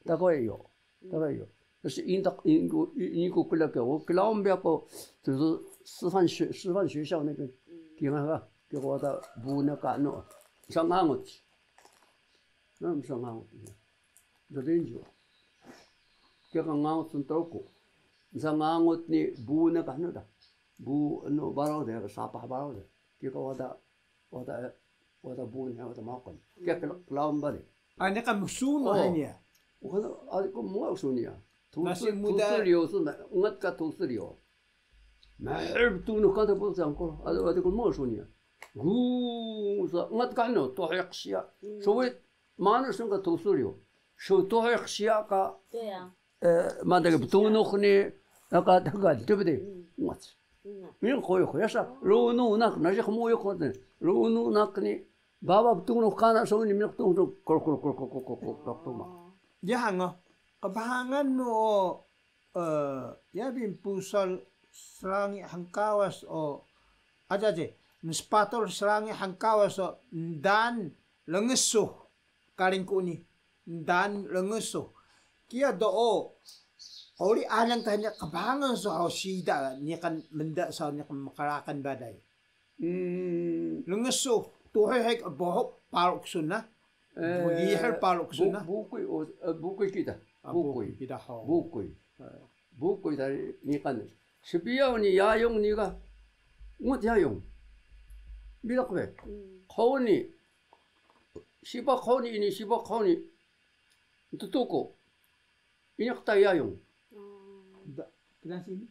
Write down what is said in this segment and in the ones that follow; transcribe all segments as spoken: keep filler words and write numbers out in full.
大概有，大概有。但是英国，英国，英国过来给我，给我们不要搞，就是师范学，师范学校那边，给那个，给我的补那个那，上岸我去，那上岸我去，这边就，给个岸我从德国，上岸我你补那个那的，补那 baraw de, sapah baraw de,给我的，我的，我的补那我的毛根，给给老板的。 Ani ka msunu hini ya? Wada, adik ku mnga suni ya. Nasi muda. 土司流是吗？Ungat ka 土司流. Mahir tunux ka ta pun sangko. Adik, adik ku mnga suni ya. Gu sa, ungat ka no, tuhiq siya. Sowit, manu sun ka 土司流. So tuhiq siya ka. 对啊。 呃，嘛，这个不同的呢，那个那个，对不对？我操，因为好有好是，如果弄那那些很有可能，如果弄那个呢，爸爸不同的，看那时候你们动作，咯咯咯咯咯咯咯咯咯嘛。Yahan o, qbahangan nu o, eh, ya bin pusal srangi hngkawas o, aja je, nspatul srangi hngkawas o, ndan lngesuh. Karingku ni, ndaan rngesuh. Kiya do o, uri alang ka niya qbangan su haw siida niqan mnda saw niqan mqraqan balay. Rngesuh, tuhuy hay ka bohok paru ksun na. Bgihur paru ksun na. Bukuy, bukuy kita. Bukuy kita haw. Bukuy. Bukuy ta niqan. Sbiyaw ni yayung ni ga. Ungat yayung. Bilaq be. Qhuni. Sipa qhuni ini, sipa qhuni. Ttuku. Ini qta yayung. 哦。 Kelang sini?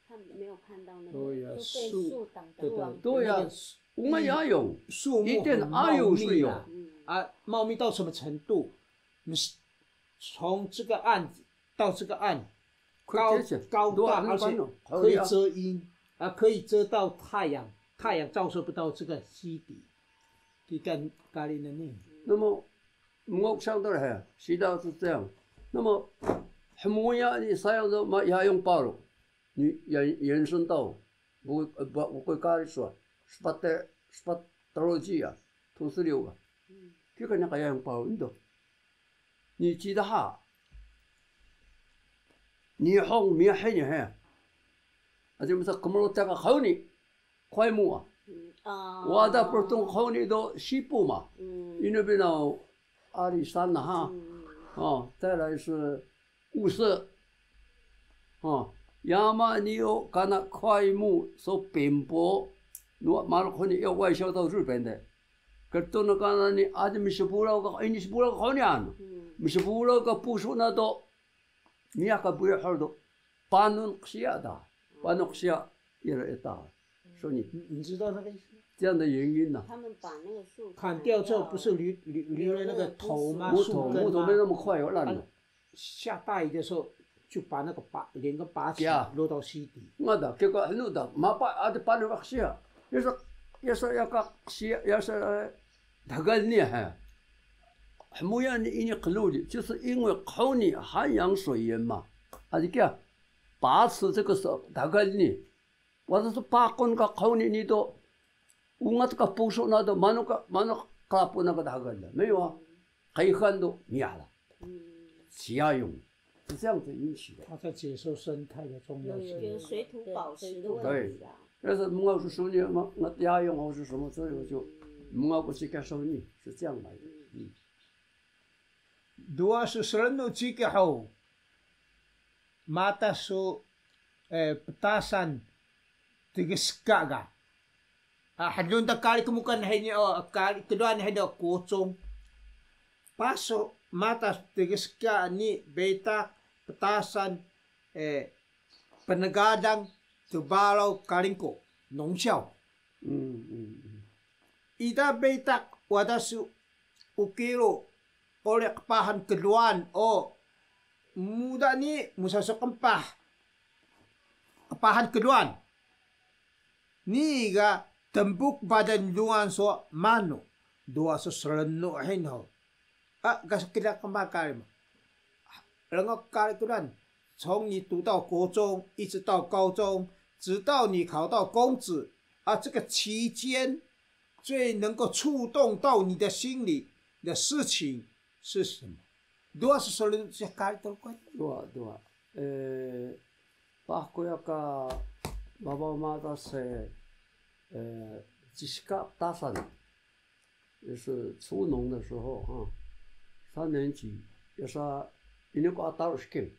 他没有看到那个，对呀，就被树挡到。对呀，对呀，那个，ungat yayung. 树木很茂密啊。一点 ayung 是有。啊，茂密到什么程度？你是从这个岸 到这个岸，高，高大，而且可以遮阴，啊，可以遮到太阳，太阳照射不到这个溪底。Kikan kari na ni. 那么，我想到了，嘿，西藏是这样。那么，hmuya ni sayang do ma yayung paru, ni延，延伸到，不，呃，不，不会kari说，spate，spatology啊，土石流啊。Kika niya ka yayung paru ndo. Ni cida ha. Nihon miyah hini he. Aji msa kmrota ka qhuni. Qhuni mu a. Wada prtung qhuni do sipu ma. Inu bi na o ari sana ha. O, 再来是物色. O, yama ni o kana qhuni mu so pempo. Nuwa malu qhuni yo 外销到日本的. Krtun kana ni aji msburaw ka, ini sburaw ka qhuni anu. Msburaw ka pusu na do. Miyah ka buyuh do. Panun qsiya da. Panun qsiya ira eta. 所以你，你知道那个意思吗？这样的原因呢？他们把那个树砍掉之后，不是留，留，留了那个头吗？树根吗？木头，木头没那么快哦，烂了。 下大雨的时候，就把那个拔，连根拔起，落到溪底。Nga da, kika hnu da, mapa ada paru ka qsiya. Yasa, yasa ya ka qsiya, yasa, eh, dxgal ni ha. Hmuya ni ini qluli, 就是因为 qhuni 涵养水源嘛。Aji kiya, 拔起这个是 dxgal ni. Wada su paqun ka qhuni ni do, ungat ka pusu na do, manu ka, manu ka qrapu na ka dxgal da. 没有啊，qixan do miyah da. 其他用，是这样子引起的。它在解说生态的重要性。有，有，有，水土保持的问题啦。对，但是 mngaw su suni, ma, nga yayung o su 什么，所以我就 mngaw ku sika suni, 是这样来的。嗯。 Duwa su srnu ciki hug. Matas su, eh, ptasan tgska ga. Ah, hlun ta kari kmukan hini o, kari klwaan hini o 國中. Paah su matas tgska ni bitaq ptasan, eh, pnegalang tbaraw Karingku, 農校. Ida bitaq wada su ukiru uri qpahan klwaan o, muda ni musa su qmpah qpahan klwaan. Nii ga tmbuk badan lnglungan su manu, duwa su srnu hini hug. A, ga su kla qmpah kari ma. Rngaw kari klwaan, 從你讀到國中，一直到高中，直到你考到公職，啊，這個期間最能夠觸動到你的心裡的事情是什麼？ Duwa su soli sih kari Truku. Duwa, duwa. Eh, paah ku ya ka babaw madas, eh, eh, ciska ptasan. 也是初农的时候啊，三年级，也是 ini ku ataru skin.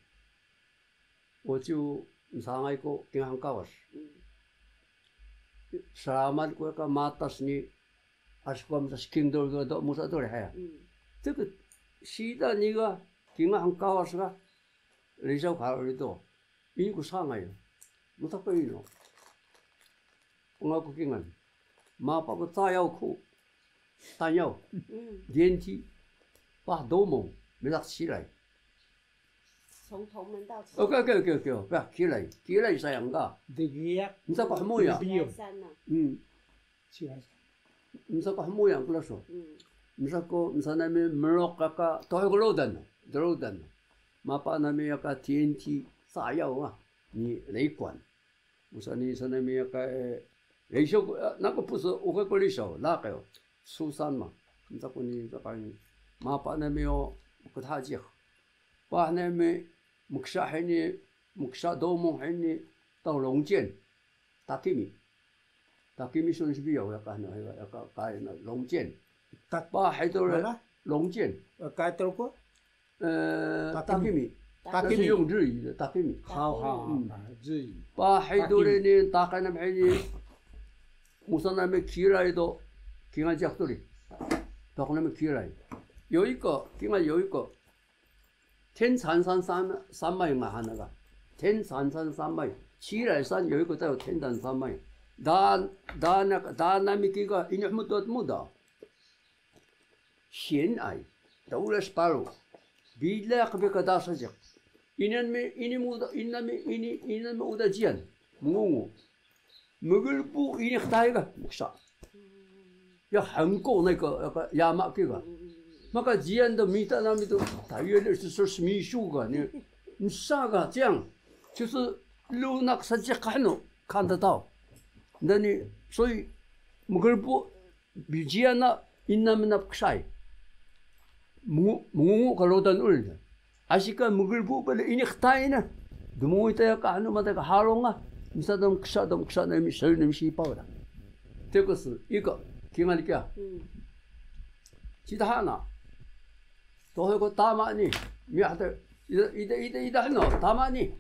我就 msangay ku kingal hngkawas. Selamat ku ka matas ni, asi ku msa skin duri do musa duri haya. 这个 siida ni ga kingal hngkawas ga, Risaw ka hari do. Ini ku sangay. Mtaq ku inu. Ungaw ku kingal. Mapa ku cayaw ku. Tanyaw. 电梯. Paah domung. Mlaq cilay. 从头门到 OK, OK, OK, OK. Paah kilay. Kilay sayang ka. Dgiyaq. Msa ku hmuya. Dgiyaq. Msa ku hmuya kla so. Msa ku, msa nami mrok ka, ka Tuhuy ku rudan. Drudan. Mapa nami ya ka 电梯 cayaw ga. Ni Leikwan. Musa ni sa nami ya ka, eh, Risaw ku, eh, naku pusu uxe ku Risaw, laqi o. Susan ma. Msa ku ni, mapa nami o, mkdha jiyax. Paah nami, mksa hini, mksa domung hini, taw 龙井. Takimi. Takimi sun sbiyaw ya ka, ya ka, kari na 龙井. Paah hidu re, 龙井. Kari Truku? Eh, Takimi. Takimi. Takimi. 用日语的 Takimi. Haw, haw, haw, 日语. Paah hidu re ni, takay nami hini. Musa nami kilay do, kingal jiyax duri. Takay nami kilay. 有一个, kingal 有一个. 天蟾山三, 三脉 ma hana ga. 天蟾山三脉. Cilay san 有一个叫天蟾山脉. Dan, dan, dan nami ki ga ini hmut muda. 险矮, dawla sparu, bilaq bi ka dasa jiq. Inan mi, ini muda, inan mi, ini, inan mi uda jiyan, mngungu. Mglbu ini qtai ga, mksa. Ya hngko na ka, ka yama ki ga. Maka jiyan do mita nami do, tayo le su smisu ga ni. Msa ga, 这样, 就是 lunak sa jiq ka hnu, 看得到. Dani, 所以, mglbu, Bijiya na ina mna pksai. Mngu-, mngungu ka rudan uri da. Asi ka mglbu bale ini qtai na. Dmungui ta ya ka anu mata ka halung nga. Msa dam ksa dam ksa na imi sari na imi sipaw da. Tekus ika kingal kiya. Cida hana. Tohe ko tama ni. Miyah te. Ida, ida, ida, ida hano. Tama ni.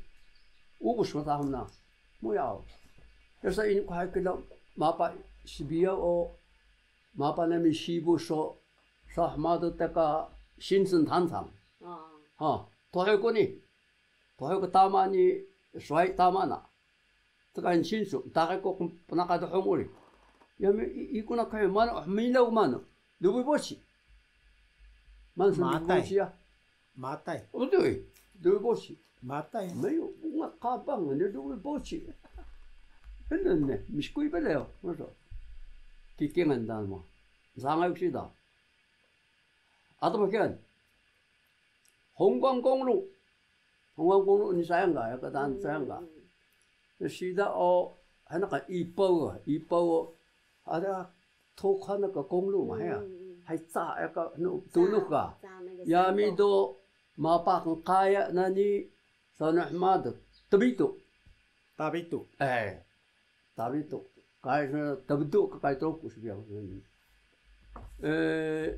Ubus mata hamna. Muyaw. Yasa ini ku hai kila mapa sbiyaw o Mapa nami sibu so, so hmadu ta ka 新生糖厂. Ha, tohe ko ni. Tohe ko tama ni, swai tama na. Taka 新生, taka ko pnaka do hong uri. Ya mi, i-, iku na kaya manu, hmilaw manu. Dubu bosi. Manu dubu bosi ya. Matay. O, 对, dubu bosi. Matay. 没有, bunga kabang ni dubu bosi. Henen ne, miskuy bale yo, maso. Kikingan dan mo. Sangay uksi da. Ato makian. 宏光公路. 宏光公路 ni sayang ga, ya ka daan sayang ga. Sida o, hana ka ipaw, ipaw o, ada toka na ka 公路 ma ya. Hay ca, ya ka, no, tunux ga. Yami do, mapa knqaya nani, sana hmadu, Tbitu. Tbitu. Eh, Tbitu. Kay sana Tbitu ka kay Truku sbiyaw. Eh,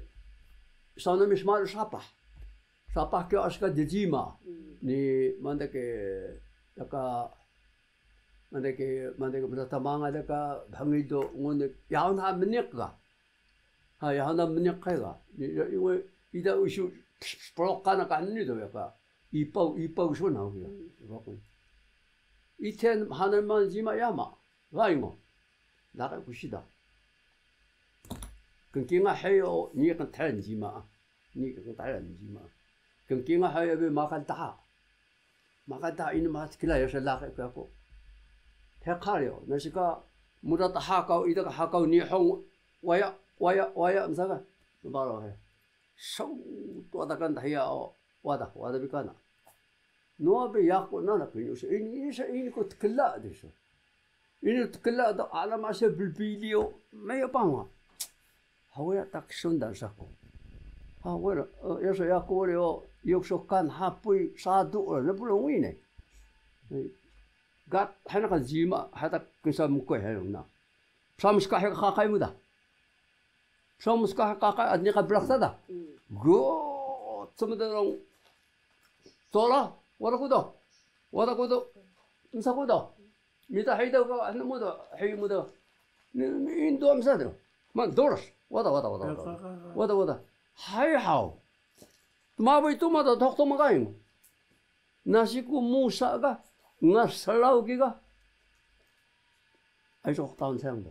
sana mi smadu sapah. Sapah kiya asi ka djima. Ni manda ke, ya ka, manda ke, manda ke mtata manga da ka bhangi do ngune, yaun ha mniq ga. Ha, yaun ha mniq ga. Ni, ya, iwe, ida usu, sproka na ka ni do ya ka. Ipaw, ipaw so na ya. Iten hana ma jima yama. Gai ngo. Laqi ku sida. Kngkinga heyo ni kan Thailand jima. Ni kan Thailand jima. Kngkinga heyo be makan taha. Maka da ini ma tkila ya sa laqi ka ko. He kari o, nasi ka muda ta hakaw, ida ka hakaw Nihon, waya, waya, waya, msa ka. Baro he. Saw, tu ada kan tahiya o, wada, wada bi kana. Nuwa bi yaku nana kini usa, ini, ini sa ini ko tkila di sa. Ini tkla do alam asi blbili o, maya panga. Hawaya ta ksun dan saku. Hawaya, eh, ya sa yaku uri o, Iyo so kan hapuy sadu ra, na bulong ini. Gat hana ka jima hata kinsa mkuy hana na. Psam ska hika kakay mu da. Psam ska hika kakay adni ka blak sa da. Go, tsum da rong. Tola, wada kudo. Wada kudo. Msa kudo. Mita hay da ka, ano mu da, hay mu da. Ni, ni indo msa da. Man doras. Wada, wada, wada, wada. Wada, wada. Hay haw. Tmabuy tuma da tok tuma kain. Nasi ku musa ka, ngar slaw ki ka. Ay, so taon sayang da.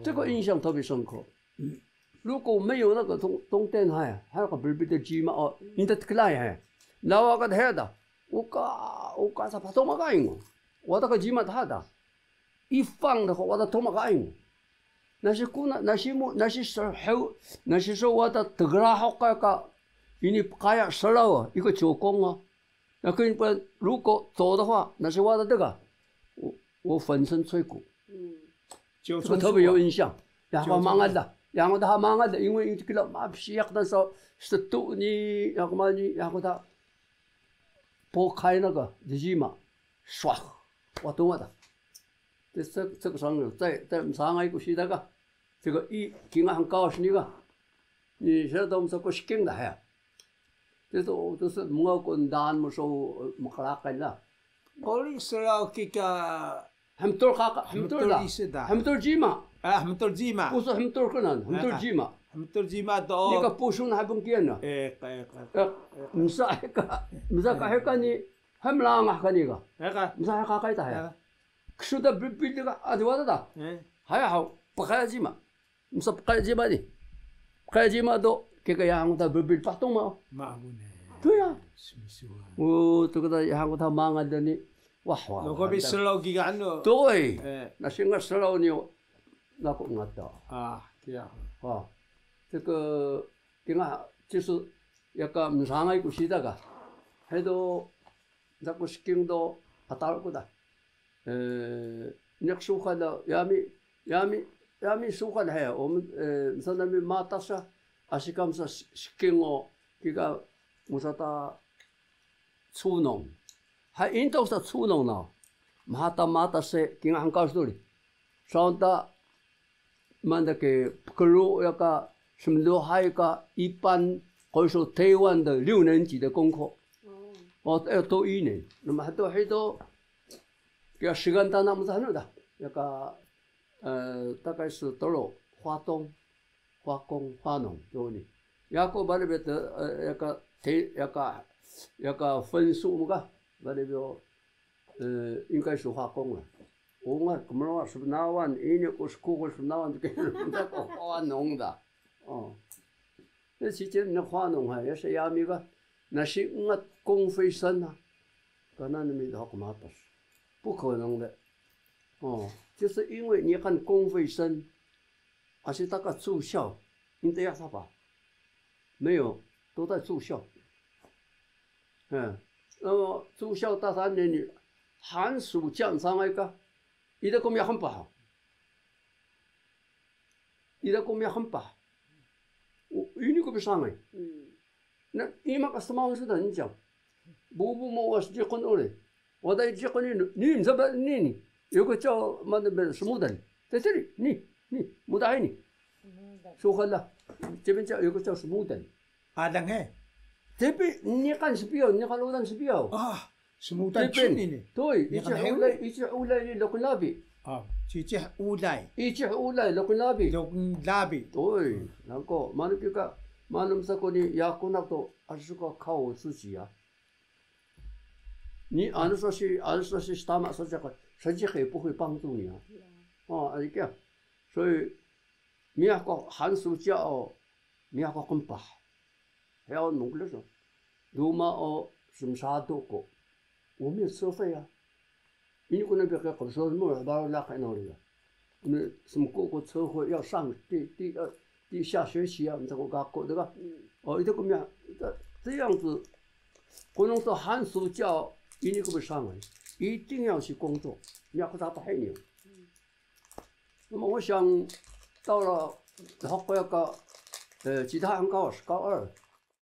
这个印象特别深刻。如果没有那个通，通电，哎，还有个 bilbil 的 jima 哦，你的 teklay 哎，那我跟他的，我嘎，我嘎，他怕动嘛干我，我那个 jima 他的，一放的话，我的动嘛干我。那些姑娘，那些木，那些是还有，那些说我的 tegra 好个个，给你开呀，十了啊，一个九公啊。 那跟不，如果走的话，那些 wada 这个，我，我粉身碎骨。嗯。这个特别有印象。然后 mangal 的，然后他 mangal 的，因为这个嘛，不是要那时候是肚里，然后嘛，你，然后他剥开那个 jima，唰，我懂了的。这，这，这个上面再，再上来一个是那个，这个一，kingal hngkawas ni ga. Ni sa dom sa ko siking da haya. Tito, tito mngaw ko ndaan mu so mqraqil da. Quri slaw kika hmtur kaka, hmtur da. Hmtur jima. Ah, hmtur jima. Pusu hmtur knan, hmtur jima. Hmtur jima do. Ni ka pusu na habung kiyan na. Eh, ka, ka. Msa ka, msa ka heka ni, hmlangah ka ni ka. Msa ka kai ta haya. Ksu da bilbil ka, adi wada da. Haya haw, pkaya jima. Msa pkaya jima ni. Pkaya jima do, kika yahan ta bilbil patung ma. Ma agun eh. Tuya. Smisuwa. O, tu kata yahan ta mangal da ni. Wah, wah. Lo ko bi slow ki ga anu. Tuy. Eh. Nasi nga slow ni. Nako ngata. Ah, kiya. Ha. Teka, kinga, cisu, yaka msangay ku sida ka. Hedo, nako siking do, atal ku da. Eh, niq suxan da, yami, yami, yami suxan haya, o, eh, msa nami matas sa, asi ka msa s-, siking o, kika musa ta cunong. Hay, intaw sa cunong na, mha ta matas se, kinga hngkawas duri. Saun ta, Manda ke pkru ya ka smluhay ka ipan qoyso Taiwan de 六年级的功课. O, e, to ini. Nama hdo hido kiya sgan tana msa hnu da. Ya ka, eh, takay su toro, 花东, 花东, 花农, to ni. Ya ko bale bet, eh, ya ka, te, ya ka, ya ka 分数 mu ka, bale bet, eh, 应该是 花东 la. Ungat kmrwa sbnawan, ini ku skuxul sbnawan, ko 花农 da. O. 那期间那 花农 ha, ya sa yami ga, nasi ungat 公费生 ha. Kana nami da hok matas. 不可能的. O, 就是因为你看公费生, asi taka 住校, inte ya sapa? 没有, 都在住校. 嗯, 那么住校大三年你寒暑假 sangay ka, ida ku miyah qmpah. Ida ku miyah qmpah. O, ini ku bi sangay. Na, ima ka smaun su da ni cang. Bubu mu was jiqun uri. Wada jiqun ini, ni msa ba ni ni. Yoku cao mana be smudan. Teteri, ni, ni, muda ini. Suxan la. Cebin cao yoku cao smudan. Adang he. Tapi niqan sbiyaw, niqan udan sbiyaw. Ah, smudan cun ini. Toy, icih ulay, icih ulay ni lokun labi. Ah, cicih ulay. Icih ulay lokun labi. Lokun labi. Toy, nangko, manu kika, manu msa ku ni yaku nak to, asu ka kao suci ya. Ni anu sasi, anu sasi stama saja ka, saja ka puhui pangtung ya. Oh, ari kya. So, miyah ko hansu cia o, miyah ko qmpah. Heya o mngkles o. Duma o smsadu ko. Umi sofay ya. Ini ku na bi ka qbsuran mu, baru laqi na uri ya. Umi smku ko sofay ya sang, ti, ti, eh, 地下学习啊, msa ko gako de ga. O, ita ku miyah, ita, 这样子, kunung to hansu cia o, ini ku bi sangay. 一定要去工作, miyah ku sapah ini. 那么我想到了，然后要高，呃，其他 hngkawas, 高二,